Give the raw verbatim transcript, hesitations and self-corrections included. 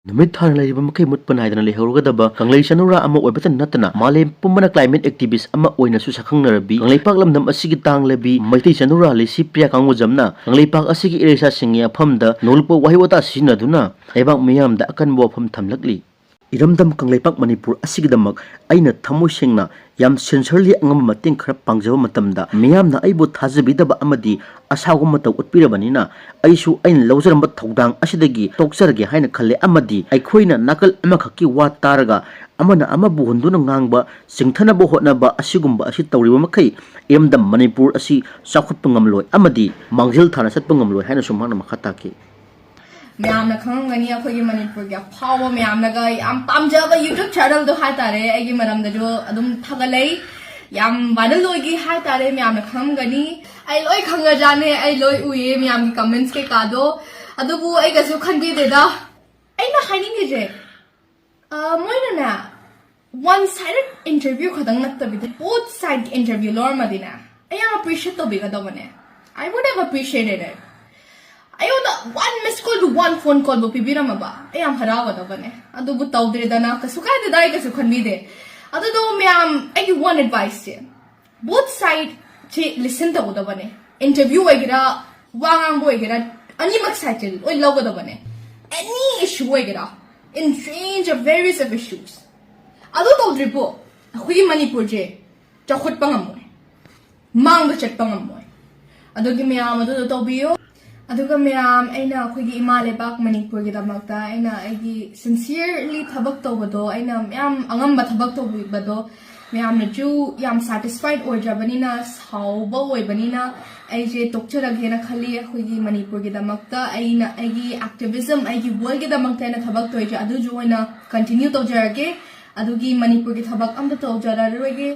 ꯅꯨꯃꯤꯠ ꯊꯥꯅ ꯂꯩꯔꯤꯕ ꯃꯈꯩ ꯃꯨꯠꯄ ꯅꯥꯏꯗꯅ ꯂꯩꯍꯧꯔꯒꯗꯕ ꯀꯪꯂꯩ ꯆꯅꯨꯔꯥ ꯑꯃ ꯑꯣꯏꯕꯇ ꯅꯠꯇꯅ ꯃꯥꯂꯦꯝ ꯄꯨꯝꯕꯅ climate activist ꯑꯃ ꯑꯣꯏꯅꯁꯨ ꯁꯛꯈꯪꯅꯔꯕꯤ ꯀꯪꯂꯩꯄꯥꯛ ꯂꯝꯗꯝ ꯑꯁꯤꯒꯤ ꯇꯥꯡꯂꯕꯤ ꯃꯩꯇꯩ ꯆꯅꯨꯔꯥ ꯂꯤꯁꯤꯄ꯭ꯔꯤꯌꯥ ꯀꯥꯡꯉꯨꯖꯝꯅ ꯀꯪꯂꯩꯄꯥꯛ ꯑꯁꯤꯒꯤ ꯏꯔꯩꯆꯥꯁꯤꯡꯒꯤ ꯃꯐꯝꯗ ꯅꯣꯜꯂꯨꯛꯄ ꯋꯥꯍꯩ ꯋꯥꯇꯥ ꯁꯤꯖꯤꯟꯅꯗꯨꯅ ꯂꯩꯕꯥꯛ ꯃꯤꯌꯥꯝꯗ ꯑꯀꯟꯕ ꯋꯥꯐꯝ ꯊꯝꯂꯛꯂꯤ꯫ ꯏꯔꯝꯗꯝ ꯀꯪꯂꯩꯄꯥꯛ ꯃꯅꯤꯄꯨꯔ ꯑꯁꯤꯒꯤꯗꯃꯛ ꯑꯩꯅ ꯊꯃꯣꯏ ꯁꯦꯡꯅ ꯌꯥꯝ sincerely ꯑꯉꯝꯕ ꯃꯇꯦꯡ ꯈꯔ ꯄꯥꯡꯖꯕ ꯃꯇꯝꯗ ꯃꯤꯌꯥꯝꯅ ꯑꯩꯕꯨ ꯊꯥꯖꯕꯤꯗꯕ ꯑꯃꯗꯤ ꯑꯁꯥꯎꯕ ꯃꯇꯧ ꯎꯠꯄꯤꯔꯕꯅꯤꯅ ꯑꯩꯁꯨ ꯑꯩꯅ ꯂꯧꯖꯔꯝꯕ ꯊꯧꯗꯥꯡ ꯑꯁꯤꯗꯒꯤ ꯇꯣꯛꯆꯔꯒꯦ ꯍꯥꯏꯅ ꯈꯜꯂꯦ ꯑꯃꯗꯤ ꯑꯩꯈꯣꯏꯅ ꯅꯥꯀꯜ ꯑꯃꯈꯛꯀꯤ ꯋꯥ ꯇꯥꯔꯒ ꯑꯃꯅ ꯑꯃꯕꯨ ꯍꯨꯟꯗꯨꯅ ꯉꯥꯡꯕ, ꯆꯤꯡꯊꯅꯕ ꯍꯣꯠꯅꯕ ꯑꯁꯤꯒꯨꯝꯕ ꯑꯁꯤ ꯇꯧꯔꯤꯕ ꯃꯈꯩ ꯏꯔꯝꯗꯝ ꯃꯅꯤꯄꯨꯔ ꯑꯁꯤ ꯆꯥꯎꯈꯠꯄ ꯉꯝꯂꯣꯏ ꯑꯃꯗꯤ ꯃꯥꯡꯖꯤꯜ ꯊꯥꯅ ꯆꯠꯄ ꯉꯝꯂꯣꯏ ꯍꯥꯏꯅꯁꯨ ꯃꯍꯥꯛꯅ ꯃꯈꯥ ꯇꯥꯈꯤ꯫ ꯃꯌꯥꯝꯅ ꯈꯪꯉꯝꯒꯅꯤ ꯑꯩꯈꯣꯏꯒꯤ ꯃꯅꯤꯄꯨꯔꯒꯤ ꯑꯐꯥꯎꯕ ꯃꯌꯥꯝꯅꯒ ꯌꯥꯝ ꯄꯥꯝꯖꯕ YouTube channelꯗꯣ ꯍꯥꯏꯇꯥꯔꯦ, ꯑꯩꯒꯤ ꯃꯔꯝꯗꯁꯨ ꯑꯗꯨꯝ ꯊꯥꯒꯠꯂꯩ, ꯌꯥꯝ viral ꯑꯣꯏꯒꯤ ꯍꯥꯏꯇꯥꯔꯦ꯫ ꯃꯌꯥꯝꯅ ꯈꯪꯉꯝꯒꯅꯤ, ꯑꯩ ꯂꯣꯏ ꯈꯪꯉꯖꯥꯠꯅꯦ, ꯑꯩ ꯂꯣꯏ ꯎꯏꯌꯦ ꯃꯌꯥꯝꯒꯤ comments ꯀꯩꯀꯥꯗꯣ꯫ ꯑꯗꯨꯕꯨ ꯑꯩ ꯀꯩꯁꯨ ꯈꯟꯕꯤꯗꯦꯗ, ꯑꯩꯅ ꯍꯥꯏꯅꯤꯡꯉꯤꯁꯦ, ꯑ, ꯃꯣꯏꯅꯅꯦ one sided interview ꯈꯛꯇꯪ ꯅꯠꯇꯕꯤꯗ both side interview ꯂꯧꯔꯝꯃꯗꯤꯅꯦ ꯑꯩ ꯌꯥꯝ appreciate ꯇꯧꯕꯤꯒꯗꯧꯕꯅꯦ꯫ I would have appreciated it. ꯑꯩꯉꯣꯟꯗ one missed callꯕꯨ, one phone callꯕꯨ ꯄꯤꯕꯤꯔꯝꯃꯕ ꯑꯩ ꯌꯥꯝ ꯍꯔꯥꯎꯒꯗꯕꯅꯦ꯫ ꯑꯗꯨꯕꯨ ꯇꯧꯗ꯭ꯔꯦꯗꯅ, ꯀꯩꯁꯨ ꯀꯥꯏꯗꯦꯗ, ꯑꯩ ꯀꯩꯁꯨ ꯈꯟꯕꯤꯗꯦ꯫ ꯑꯗꯨꯗꯣ ꯃꯌꯥꯝ, ꯑꯩꯒꯤ one adviceꯁꯦ, both sideꯁꯦ listen ꯇꯧꯒꯗꯕꯅꯦ꯫ Interview ꯑꯣꯏꯒꯦꯔꯥ, ꯋꯥ ꯉꯥꯡꯕ ꯑꯣꯏꯒꯦꯔꯥ, ꯑꯅꯤꯃꯛ sideꯁꯦ ꯂꯣꯏ ꯂꯧꯒꯗꯕꯅꯦ꯫ Any issue ꯑꯣꯏꯒꯦꯔꯥ, in range of various of issues꯫ ꯑꯗꯨ ꯇꯧꯗ꯭ꯔꯤꯕꯣ ꯑꯩꯈꯣꯏꯒꯤ ꯃꯅꯤꯄꯨꯔꯁꯦ ꯆꯥꯎꯈꯠꯄ ꯉꯝꯃꯣꯏ, ꯃꯥꯡꯗ ꯆꯠꯄ ꯉꯝꯃꯣꯏ꯫ ꯑꯗꯨꯒꯤ ꯃꯌꯥꯝ ꯑꯗꯨꯗꯣ ꯇꯧꯕꯤꯌꯨ꯫ ꯑꯗꯨꯒ ꯃꯌꯥꯝ, ꯑꯩꯅ ꯑꯩꯈꯣꯏꯒꯤ ꯏꯃꯥ ꯂꯩꯕꯥꯛ ꯃꯅꯤꯄꯨꯔꯒꯤꯗꯃꯛꯇ ꯑꯩꯅ ꯑꯩꯒꯤ sincerely ꯊꯕꯛ ꯇꯧꯕꯗꯣ, ꯑꯩꯅ ꯃꯌꯥꯝ ꯑꯉꯝꯕ ꯊꯕꯛ ꯇꯧꯕꯤꯕꯗꯣ ꯃꯌꯥꯝꯅꯁꯨ ꯌꯥꯝ satisfied ꯑꯣꯏꯗ꯭ꯔꯕꯅꯤꯅ, ꯁꯥꯎꯕ ꯑꯣꯏꯕꯅꯤꯅ, ꯑꯩꯁꯦ ꯇꯣꯛꯆꯔꯒꯦꯅ ꯈꯜꯂꯤ꯫ ꯑꯩꯈꯣꯏꯒꯤ ꯃꯅꯤꯄꯨꯔꯒꯤꯗꯃꯛꯇ ꯑꯩꯅ ꯑꯩꯒꯤ activism, ꯑꯩꯒꯤ worldꯒꯤꯗꯃꯛꯇ ꯑꯩꯅ ꯊꯕꯛ ꯇꯧꯔꯤꯁꯦ ꯑꯗꯨꯁꯨ ꯑꯣꯏꯅ continue ꯇꯧꯖꯔꯒꯦ꯫ ꯑꯗꯨꯒꯤ ꯃꯅꯤꯄꯨꯔꯒꯤ ꯊꯕꯛ ꯑꯝꯇ ꯇꯧꯖꯔꯔꯣꯏꯒꯦ꯫